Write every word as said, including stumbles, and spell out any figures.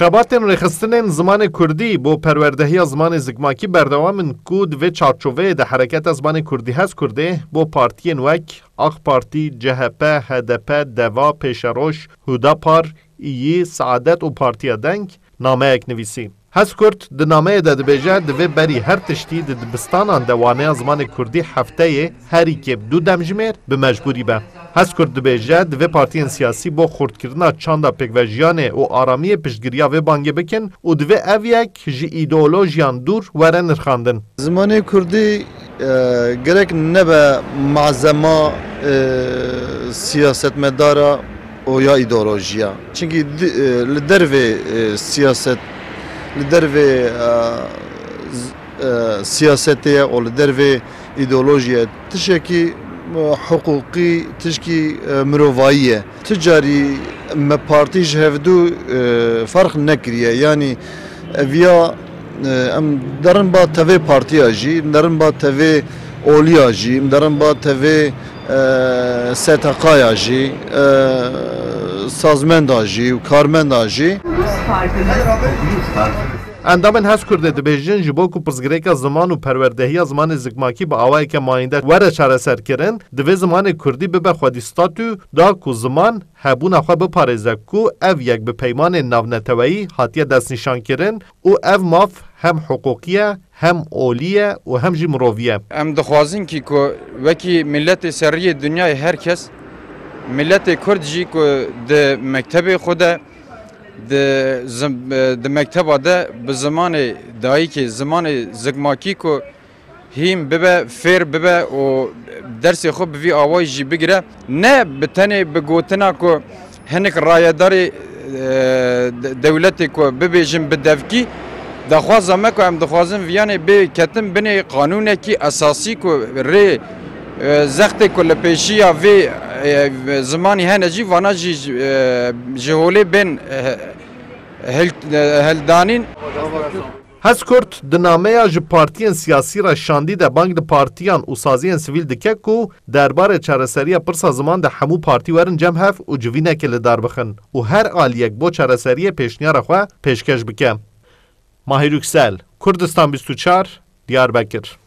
Xebatên rêxistinên zimanê kurdî bo perwerdehiya zimanê zikmakî berdewam in ku di vê çarçoveyê de Hereketa Zimanê Kurdî HezKurdê bo partiyên wek AK Partî, CHP, HDP, DEVA, Pêşeroj, Hudapar, İYİ, Saadet û Partiya Deng nameyek nivîsî. HezKurd di nameyê de dibêje, divê berî her tiştî di dibistanan de waneya zimanê kurdî hefteyê herî kêm du demjimêr bi mecbûrî be. HezKurd dibêje, divê partiyên siyasî bo xurtkirina çanda pêkvejiyanê û aramiyê piştgiriya vê bangê bikin û divê ev yek ji îdeolojiyan dûr were nirxandin. Zimanê kurdî, e, gerek nebe malzema, e, siyasetmedara û ya îdeolojiya. Çimkî di-, e, li dervê, e, siyaset, li dervê, e, z-, e, siyasetê ye û li dervê îdeolojiyê tiştekî, e, hiqûqî, tişkî, e, mirovayî ye. Ti carî me partî ji hevdû, e, ferq nekiriye. Yanî eviya, e, em derin ba tevê partiya jî, em derin ba tevê oliya jî, em derin ba tevê, e, S T K'ya jî, e, sazmenda jî û karmenda jî. Endamên HezKurdê dibêjin, ji bo ku pirsgirêka ziman û perwerdehiya zimanê zikmakî bi awayeke mayînde were çareserkirin, divê zimanê kurdî bibe xwedî statû da ku ziman hebûna xwe biparêze, ku ev yek bi peymanên navneteweyî hatiye destnîşankirin û ev maf hem hiqûqî ye, hem olî ye û hem jî mirovî ye. Em dixwazin kî ku wekî miletê seriyê dinyayê her kes miletê kurd jî ku di mektebê xwe de, di zim-, di mekteba de bi zimanê dayikê, zimanê zikmakî ku hîn bibe, fêr bibe û dersê xwe bi vî awayî jî bigire. Ne bi tenê bi gotina ku hinek rayedarê, e, de-, dewletê ku bibêjin bi devkî, daxwaza me ku em dixwazin viyanê bê ketin binê qanûnekî esasî ku rê, e, zextê ku li pêşiya vê, e, zimanî hene jî vana jî, e, ji holê bên, e, hil-, e, hildanîn. HezKurd di nameya ji partiyên siyasî re şandî de bang li partiyan û saziyên sivîl dike ku derbarê çareseriya pirsa ziman de hemû partî werin cem hev û civînekê li dar bixin û her aliyek bo çareseriyê pêşniyara xwe pêşkeş bike. Mahir Yüksel, Kurdistan bîst û çar, Diyarbekir.